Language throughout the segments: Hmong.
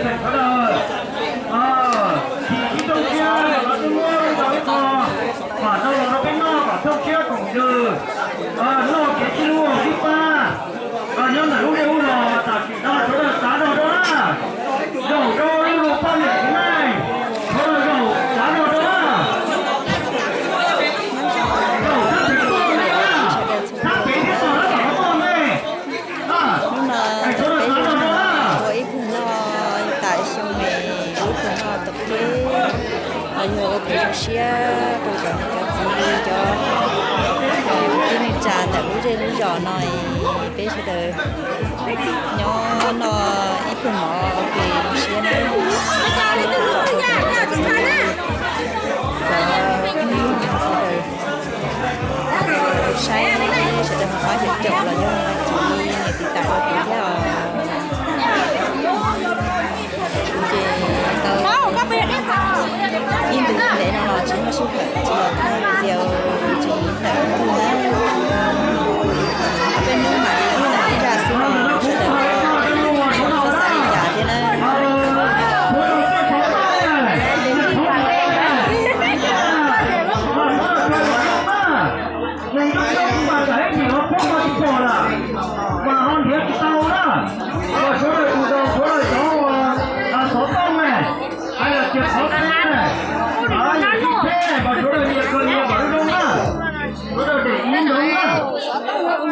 Sawv daws, tsis sib thooj siab los twb muab rau ib qho, mam rau los rau peb noj kom thooj siab koom ntsws, noj kev sib hlub sib pab. Nyob ntawm lub zej lub zos tam sim no sawv daws txav zog rau na, zaum rau lub lus poj niam txiv neej, sawv daws zaum txav zog rau na, zaum thab pem tuaj me na, thab pem thiab tom na tom no tuaj me. Hnub no peb ua ib pawg noj tas xyoo es ua ib pawg noj tom qab los yog ua kev zoo siab rau cov niam cov txiv cov kwv tij neej tsa ntawm lub zej lub zos no es peb sawv daws nyob noj ib pluag mov ua kev zoo siab na. Cov kwv tij sawv daws saib sawv daws ho pab caum caum los yog ho tsis nias tiv tam rau kuv thiab os. Kuv ces tau ib ntus ntev no los tsis muaj sij hawm tsis los thaij video tsis thaij ub tug na. Peb hnub mam li ib zaj xwb los sawv daws txhob xav li cas thiab na. Mas ho nrhiav tsis tau na, mas sawv daws tus zaus sawv daws cov uas xov tooj ne, hais tias qhov tseeb ne, yog ib txheb mas sawv daws nyias kawg nyias npawv zoo na, sawv daws dem ib nroog na. Tus pem neeb tim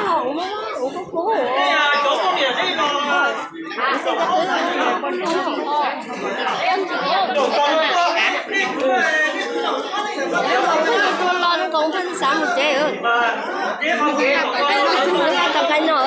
no. Los nkoos thiaj xav mus tsev, los tau qhov no.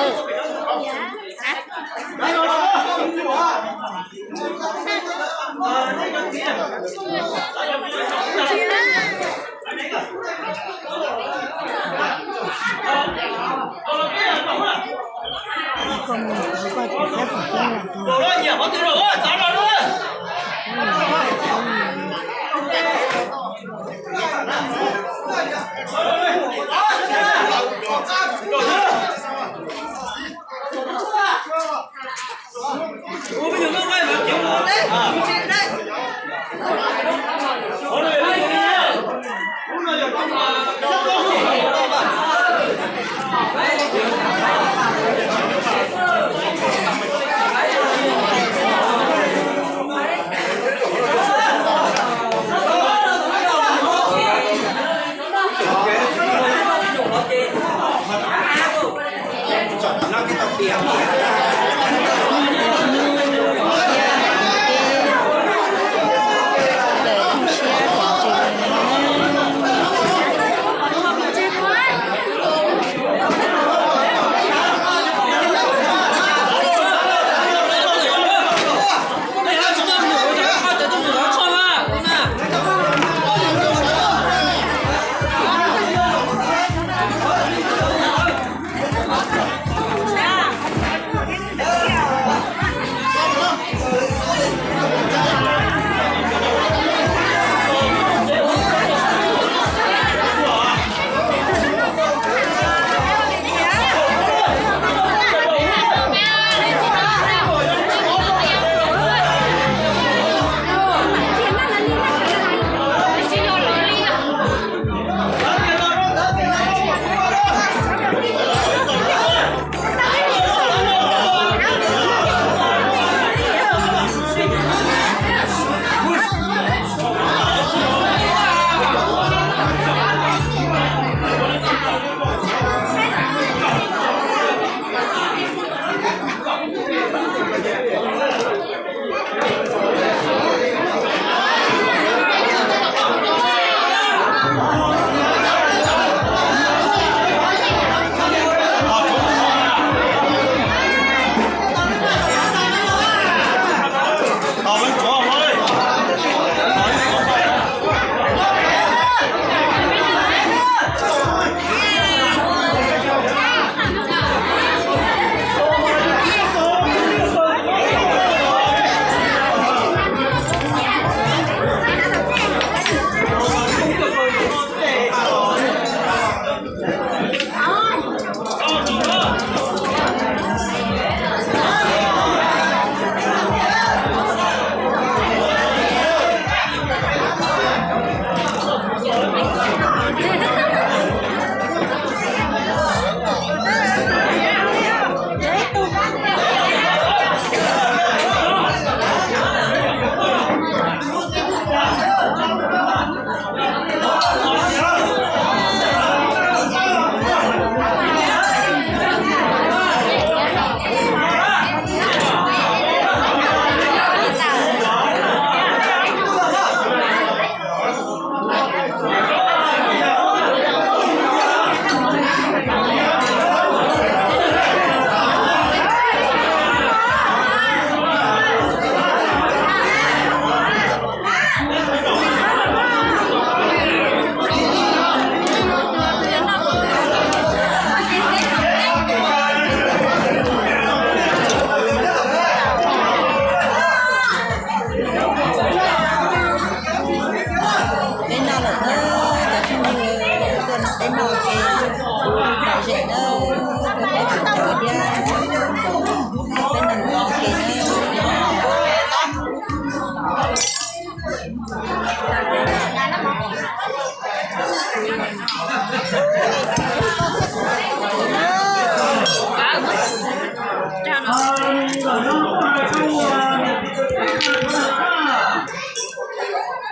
Cov phooj ywg tuaj noj peb noj kev lom zem nawb, tuaj peb tsis tau thiab, peb noj kev nawb.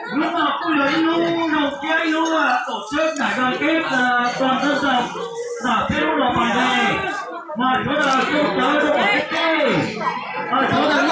Hnub no kuj yog ib lub zoo thiab ib lub tổ chức giải đoàn kết toàn dân tộc nram peb lub los pais ne, mas sawv daws soj cawv rau tom tej, sawv daws